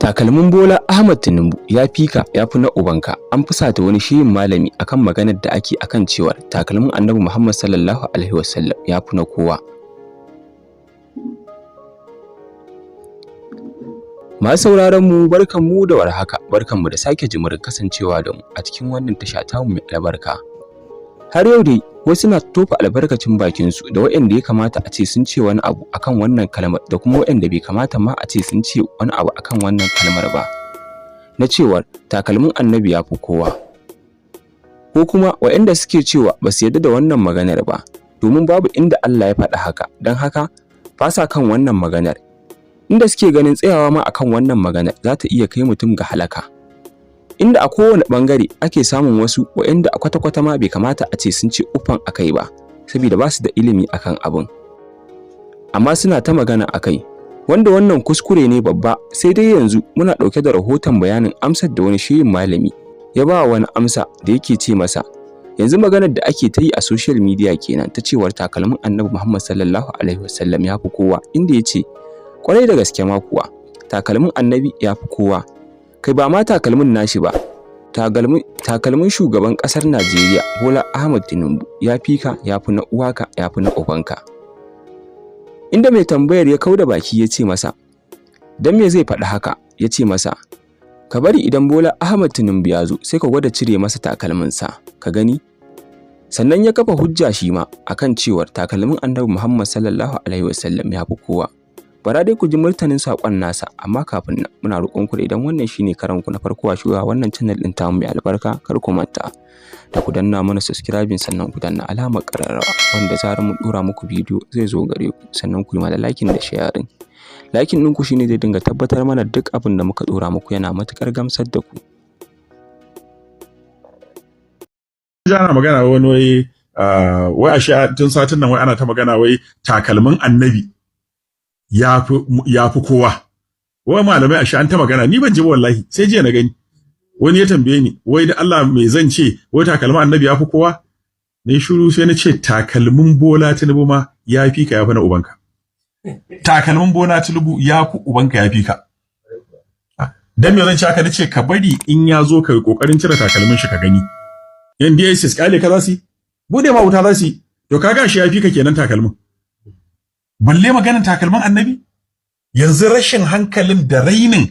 Takalmin Bola Ahmad Tinubu ya fi ka, ya fi na ubanka. An fusata wani shehin malami akan maganar da ake akan cewar takalmin Annabi Muhammad sallallahu alaihi wasallam ya fi na kowa. Masu sauraron mu, barkanmu da warhaka, barkanmu da sake jimirin kasancewa da mu a cikin wannan tasha tamu mai albarka. Har yau dai wasu na tofa albarkacin bakinsu da waɗanda ya kamata a ce sun ce wani abu akan wannan kalmar da kuma waɗanda bai kamata ma a ce sun ce wani abu akan wannan kalmar ba, na cewar takalmin Annabi ya fi kowa. Ko kuma waɗanda suke cewa ba su yarda da wannan maganar ba, domin babu inda Allah ya faɗi haka, don haka ba sa kan wannan maganar. Inda suke ganin tsayawa ma akan wannan maganar za ta iya kai mutum ga halaka. Inda a kowane ɓangare ake samun wasu waɗanda a kwata-kwata ma bai kamata a ce sun ce uffan a kai ba, saboda ba su da ilimi akan abin. Amma suna ta magana a kai, wanda wannan kuskure ne babba. Sai dai yanzu muna ɗauke da rahoton bayanin amsar da wani shehin malami ya ba wani amsa da yake ce masa, yanzu maganar da ake ta yi a social media kenan ta cewar takalmin Annabi Muhammad sallallahu alaihi wasallam ya fi kowa, inda ya ce kwarai da gaske ma kuwa takalmin Annabi ya fi kowa. Kai, ba ma takalmin nashi ba, takalmin shugaban ƙasar Najeriya Bola Ahmad Tinubu ya fi ka, ya fi na uwaka, ya fi na ubanka. Inda mai tambayar ya kauda baki ya ce masa, dan me zai faɗi haka? Ya ce masa, ka bari idan Bola Ahmad Tinubu ya zo sai ka gwada cire masa takalminsa ka gani. Sannan ya kafa hujja shi ma akan cewar takalmin Annabi Muhammad sallallahu alaihi wasallam ya fi kowa. Bara dai ku ji martanin saƙon nasa, amma kafin nan muna roƙon ku da idan wannan shine karon ku na farko a shigowa wannan channel ɗin tamu mai albarka, kar ku manta da ku danna mana subscribing, sannan ku danna alamar ƙararrawa, wanda zarar mun ɗora muku bidiyo zai zo gare ku, sannan ku yi mana liking da sharing. Liking ɗinku shine zai dinga tabbatar mana duk abin da muka ɗora muku yana matuƙar gamsar da ku. Ana magana wani wai ashe tun satin nan wai ana ta magana wai takalmin Annabi ya fi kowa. Wai malamai ashe an ta magana, ni ban ji ba wallahi, sai jiya na gani. Wani ya tambaye ni, wai da Allah me zan ce, wai takalmin Annabi ya fi kowa? Ni shiru, sai na ce takalmin Bola Tinubu ma ya fi ka, ya fi na ubanka. Takalmin Bola Tinubu ya fi ubanka, ya fi ka. Dan me zan ce haka? Nace ka bari in ya zo ka yi kokarin cire takalmin shi ka gani. Yan DSS kale ka za su yi, bude ma wuta za su yi. To kaga shi ya fi ka kenan takalmin. Balle maganin takalmin Annabi? Yanzu rashin hankalin da rainin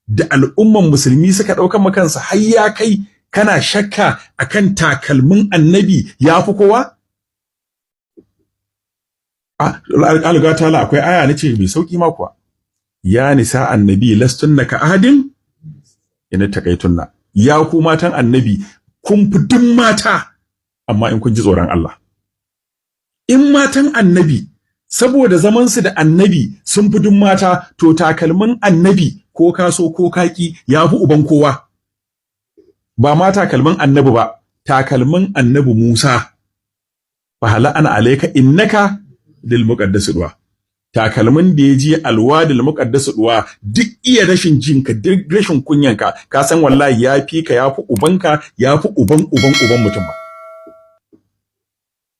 da al'umman musulmi suka ɗaukan makansa har ya kai kana shakka akan takalmin Annabi ya fi kowa? Alga ta'ala akwai aya, nace mai sauki ma kuwa. Ya nisa annabi lastunna ka ahadin ina takaitunna. Ya ku matan Annabi, kun fi duk mata, amma in kun ji tsoron Allah. In matan Annabi saboda zamansu da Annabi sun fi duk mata, to takalmin Annabi ko kaso ko kaki ya fi uban kowa. Ba ma takalmin Annabi ba, takalmin Annabi Musa. Fa hala ana alayka innaka lil muqaddas duwa. Takalmin da ya je alwadil muqaddas duwa, duk iya rashin jinka, duk rashin kunyanka, ka san wallahi ya fi ka, ya fi ubanka, ya fi uban uban uban mutum ba.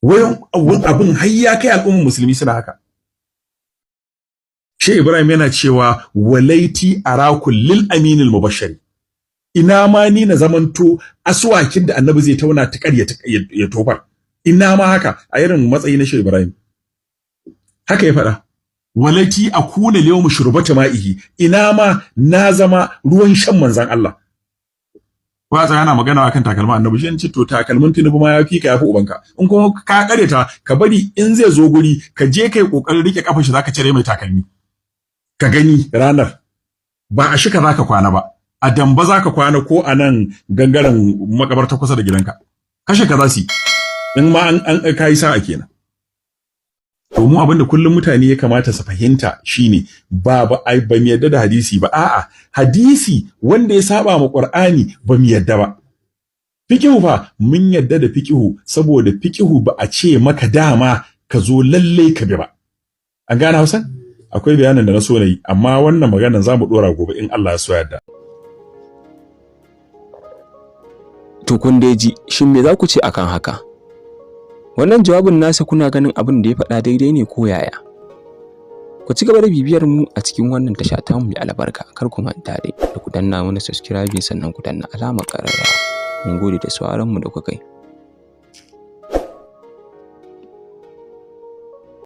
Wai abin har ya kai al'ummar musulmi suna haka. Shehu Ibrahim yana cewa walaiti arakul lil aminil mubashshari. Ina ma ni na zamanto aswakin da Annabi zai tauna ta ƙarya ya tofar. Ina ma haka a irin matsayi na Shehu Ibrahim. Haka ya faɗa. Walati akuna liyawmu shurbata ma'ihi. Ina ma na zama ruwan shan manzon Allah. Ba tsaya ana magana akan takalmin Annabi, shi ce to takalmin Tinubu ma ya fi ka, ya fi ubanka. In kuma ka kareta, ka bari in zai zo guri ka je kai kokarin rike kafar shi zaka cire mai takalmi. Ka gani ranar ba a shika zaka kwana ba, a damba zaka kwana, ko a nan gangaren makabarta kusa da gidanka. Kashe ka za su yi in ma an kai sa'a kenan. To mu abinda kullum mutane ya kamata su fahimta shine ba ai ba mu yadda da hadisi ba, a'a, hadisi wanda ya saba ma Qur'ani ba mu yadda ba. Fiqhu fa mun yadda da fiqhu, saboda fiqhu ba a ce maka dama ka zo lalle ka bi ba. An gane Hausa? Akwai bayanin da na so na yi, amma wannan maganar za mu dora gobe in Allah ya so yarda. To kun dai ji, shin me za ku ce akan haka? Wannan jawabin nasa, kuna ganin abin da ya faɗa daidai ne ko yaya? Ku ci gaba da bibiyar mu a cikin wannan tasha tamu mai albarka. Kar ku manta dai da ku danna mana subscribing, sannan ku danna alamar ƙararrawa. Mun gode da sauraron mu da kuka yi.